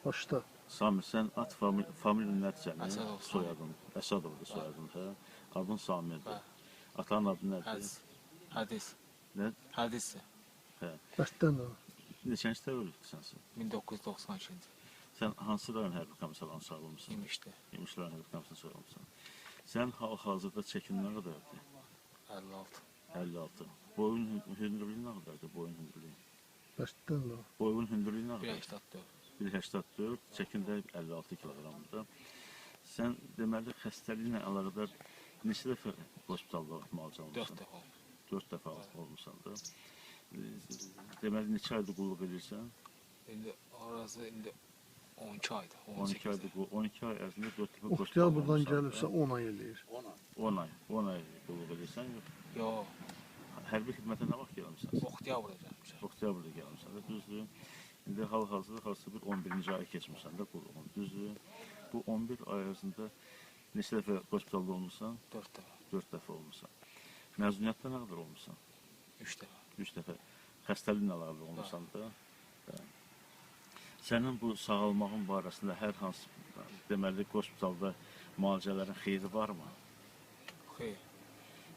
Başda. Samir, sən at familiyən nədir sənin? Əsədov. Soyadın. Əsədovdur soyadın, hə? Adın Samirdir. Hə. Atanın adı nədir? Hədis. Hədis. Nə? Hədis. Hə. Bəstdən o. Neçənci təvəllüdsən sən? 1992-ci. Sən hansı rayon hərbi komissarlığına çağırılmısan? İmişdə. İmişli rayon hərbi komissarlığına çağırılmısan. Sən hal-hazırda çəkin nə qədərdir? 56. 56. Boyun hündürlüyü nə qədərdir? Boyun hündürlüyü. Bəstdən o. Boyun hündürlüyü nə qədərdir? 1.84. 1.84, çəkin də 56 kiloqramdır. Sən deməli xəstəliklə əlaqədar neçə dəfə hospitalda müalicə 4 olmusan? dəfə olub. 4 dəfə olmusan da. Deməli neçə aydır qulluq edirsən? İndi arası indi 12 aydır. 12 aydır, 12 ay ərzində 4 dəfə Oxtiyar hospitalda buradan olmusan gəlibsə da. 10 ay eləyir. 10 ay, 10 ay qulluq edirsən. Yox. Yox, Hərbi xidmətə nə vaxt gəlmisən? sən? oktyabrda gəlmişəm. Oktyabrda gəlmisən də, düzdür. İndi hal-hazırda hansısa bir 11-ci ayı keçmisən də qulluğun, düzdür. Bu 11 ay ərzində neçə dəfə hospitalda olmusan? 4 dəfə, 4 dəfə olmusan. Məzuniyyətdə nə qədər olmusan? 3 dəfə. 3 dəfə xəstəliklə əlaqəli olmusan da. Hə. Sənin bu sağalmağın barəsində hər hansı deməli hospitalda müalicələrin xeyri varmı? Xeyr,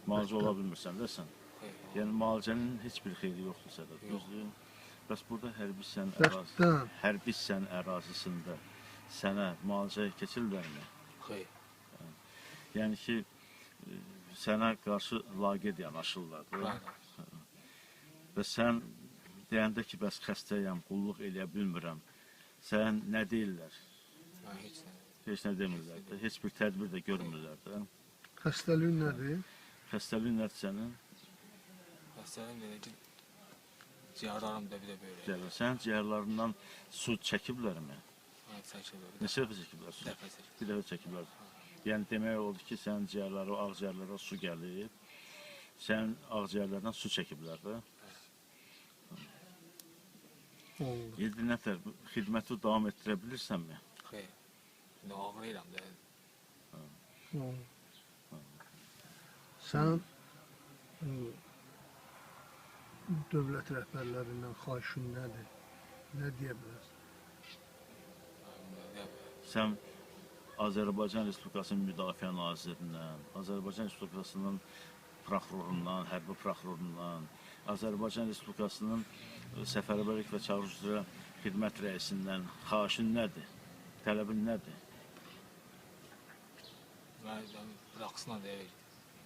Müalicə ola bilmirsən də sən. xeyr. Yəni müalicənin heç bir xeyri yoxdur sənə, Yox. düzdür? Bəs burada hərbi sən ərazi, Bəstdən. hərbi sən ərazisində sənə müalicə keçirlərmi? Xeyr. Yəni ki, sənə qarşı laqeyd yanaşırlar. da. Bəli. Və sən deyəndə ki, bəs xəstəyəm, qulluq eləyə bilmirəm. Sən nə deyirlər? Mən heç nə. Heç nə demirlər də, heç bir tədbir də görmürlər də. Xəstəliyin nədir? Xəstəliyin nədir sənin? Xəstəliyim dedi ki, ciyarlarım da bir də belə. Ciyərlər. Sənin ciyərlərindən su çəkiblərmi? Mən çəkiblər. Bir Neçə dəfə çəkiblər su? dəfə çəkiblər. Bir dəfə çəkiblər. Yəni demək oldu ki, sənin ciyərləri, ağciyərlərə su gəlib. Sənin ağciyərlərdən su çəkiblər də. Oldu. İndi nətər xidməti davam etdirə bilirsənmi? Xeyr. İndi ağrıyıram da. Oldu. Sən dövlət rəhbərlərindən xahişin nədir? Nə deyə bilərsən? Nə bilim. Sən Azərbaycan Respublikasının Müdafiə Nazirindən, Azərbaycan Respublikasının prokurorundan, hərbi prokurorundan, Azərbaycan Respublikasının Səfərbərlik və Çağırış üzrə xidmət rəisindən xahişin nədir? Tələbin nədir? Mən buraxsınlar da evə.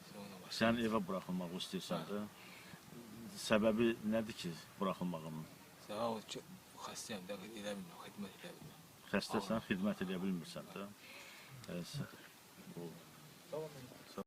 Sonra başqa. Sən evə buraxılmağı istəyirsən də. Səbəbi nədir ki, buraxılmağının? Səbəb odur ki, xəstəyəm də, edə bilmirəm, xidmət edə bilmirəm. Xəstəsən, xidmət edə bilmirsən də. Bu Tamam.